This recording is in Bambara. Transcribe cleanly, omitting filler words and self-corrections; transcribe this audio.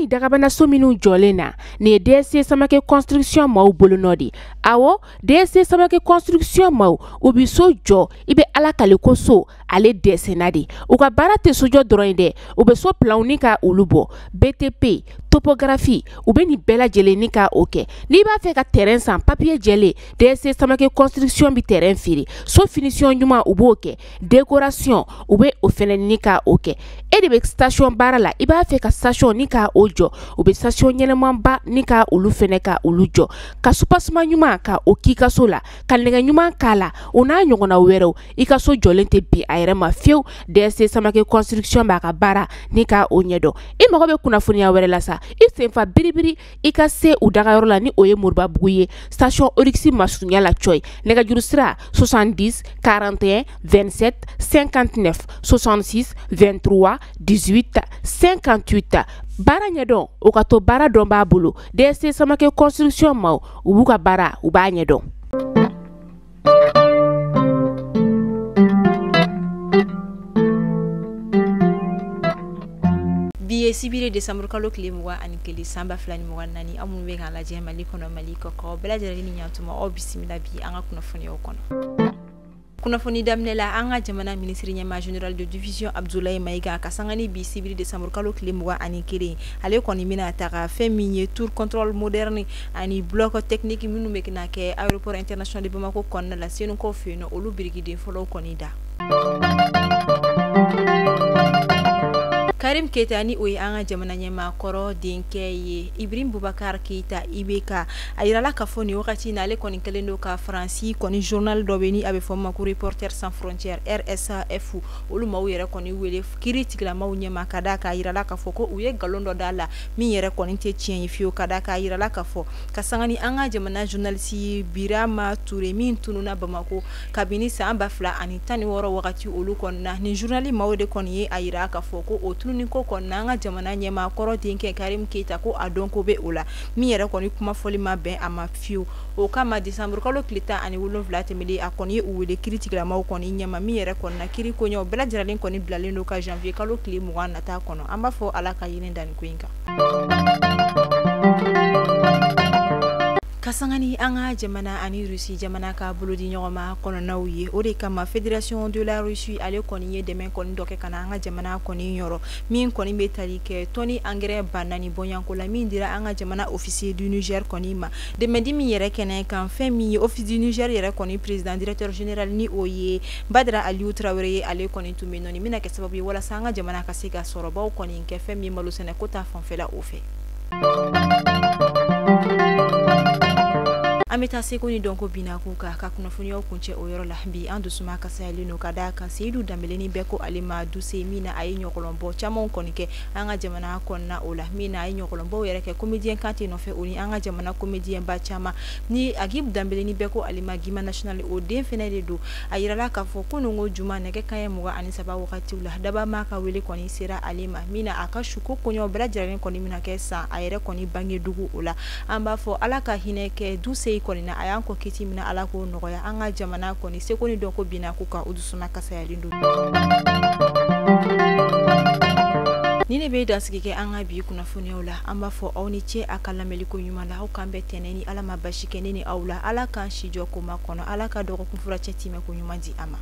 nin dagabanaso minnu jɔlen na, nin ye DSC Samake Construction maaw bolonɔ de. Awɔ, DSC Samake Construction maaw, u bi so jɔ, i bɛ Ala kale ko so ale dɛsɛnna de. U ka baara tɛ sojɔ dɔrɔn ye dɛ, u bɛ so planw ni ka olu bɔ, BTP, topographie, u bɛ nin bɛɛ lajɛlen ni ka o kɛ. N'i b'a fɛ ka terrain san, papier jɛlen, DSC Samake Construction bɛ terrain feere. So finition ɲuman, u b'o kɛ, décoration, u bɛ o fɛnɛ ni ka o kɛ. E de bɛ station baara la, i b'a fɛ ka station ni ka o jɔ, u bɛ station ɲɛnɛmanba ni ka olu fɛnɛ ka olu jɔ, ka soubassement ɲuman ka o k'i ka so la, ka nɛgɛ ɲuman k'a la, o n'a ɲɔgɔnna wɛrɛw. I ka so jɔlen tɛ bin a yɛrɛ ma fiyewu. DSC Samake Construction b'a ka baara ni ka o ɲɛdɔn. I mago bɛ kunnafoniya wɛrɛ la sa, i senfa biribiri i ka se u dagayɔrɔ la, ni o ye Moribabugu ye, station Oryx masurunya la cɔyi. Nɛgɛjuru sira 70 41 27 59 66 23 18 58. Baara ɲɛdɔn, o ka to baara dɔn b'a bolo. DSC Samake Construction maaw, u b'u ka baara, u b'a ɲɛdɔn. Bi ye sibiri décembre kalo tile 21 san 2024. Aw minnu bɛ k'an lajɛ Mali kɔnɔ, Mali kɔkan, bɛɛ lajɛlen ni ɲantuma, aw bisimila bi an ka kunnafoniyaw kɔnɔ. Kunnafoni daminɛ la, an ka jamana minisiri ɲɛmaa général de division Abdoulaye Maïga ka sanga ni bi sibiri décembre kalo tile 21, ale kɔni bɛna taga fɛn min ye tour contrôle moderne ani bloc technique minnu bɛ na kɛ aéroport international de Bamako kɔnɔna la, Senukaw fɛ yen nɔ, olu birikiden fɔlɔw kɔni da. Karim Keita, ni o ye an ka jamana ɲɛmaa kɔrɔ denkɛ ye, Ibrahim Boubacar Keita IBK, a yirala k'a fɔ nin wagati in na, ale kɔni kɛlen don ka Faransi kɔni journal dɔ bɛ ni a bɛ fɔ ma ko Reporters sans frontières RSF, olu maaw yɛrɛ kɔni wele kiiri tigilamaw ɲɛma, ka d'a kan a yirala k'a fɔ ko u ye nkalon dɔ d'a la min yɛrɛ kɔni tɛ tiɲɛ ye fiyewu, ka d'a kan a yirala k'a fɔ ka sanga ni an ka jamana journaliste Birama Touré min tununna Bamako kabini san 2016 wagati olu kɔni na, nin journal maaw de kɔni ye a yira k'a fɔ ko o tununi ko kɔni an ka jamana ɲɛmaa kɔrɔ denkɛ Karim Keita ko a dɔn ko bɛ o la, min yɛrɛ kɔni kuma fɔli ma bɛn a ma fiyewu. O kama décembre kalo tile 17 tɛmɛnen, a kɔni ye u wele kiiri tigilamaw kɔni ɲɛma, min yɛrɛ kɔni na kiiri koɲɛw bɛɛ lajɛlen kɔni bilalen don ka janvier kalo tile 20 nata kɔnɔ. An b'a fɔ Ala ka hinɛ da nin ko in kan. Ka sanga ni an ka jamana ani Russie jamana ka bolodi ɲɔgɔnma kɔnɔnaw ye, o de kama Fédération de la Russie ale kɔni ye dɛmɛ kɔni dɔ kɛ ka na an ka jamana kɔni yɔrɔ, min kɔni bɛ tali kɛ tɔni engrais 4000 bɔɲɔgɔnko la, min dira an ka jamana officier du Niger kɔni ma. Dɛmɛdi min yɛrɛ kɛnɛ kan, fɛn min ye office du Niger yɛrɛ kɔni président directeur général ni o ye Badara Aliou Traoré ye, ale kɔni tun bɛ nɔ. Nin bɛna kɛ sababu ye walasa an ka jamana ka se ka sɔrɔbaw kɔni kɛ fɛn min malo sɛnɛ ko ta fanfɛla o fɛ. An bɛ taa seko ni dɔnko binako kan ka kunnafoniyaw kuncɛ o yɔrɔ la. Bi an dusuma kasayalen don ka d'a kan Seyidu Danbele ni bɛɛ ko ale ma Duse, min na a ye ɲɔgɔlɔnbɔ camanw kɔni kɛ an ka jamana kɔnɔna o la, min na a ye ɲɔgɔlɔnbɔw yɛrɛ kɛ comédien Kante nɔfɛ, o ni an ka jamana comédien ba caman, ni Agib Danbele ni bɛɛ ko ale ma Gima National, o den fɛnɛ de don. A yirala k'a fɔ kununko juma nɛgɛ kanɲɛ 23 wagatiw la, Dabama ka wele kɔni sera ale ma, min na a ka suko koɲɛw bɛɛ lajɛlen kɔni bɛna kɛ san a yɛrɛ kɔni bange dugu o la. An b'a fɔ Ala ka hinɛ kɛ Duse kɔni na, a y'an kɔ kiti min na, Ala k'o nɔgɔya. An ka jamana kɔni seko ni dɔnko binna ko kan, o dusuma kasayalen don. Ni ne bɛ dansigi kɛ an ka bi kunnafoniyaw la. An b'a fɔ aw ni ce a ka lamɛnliko ɲuman la. Aw k'an bɛn tɛnɛn ni Ala ma basi kɛ ne ni aw la. Ala k'an si jɔ ko ma kɔnɔ, Ala ka dɔgɔkun furacɛ timɛ ko ɲuman di a ma.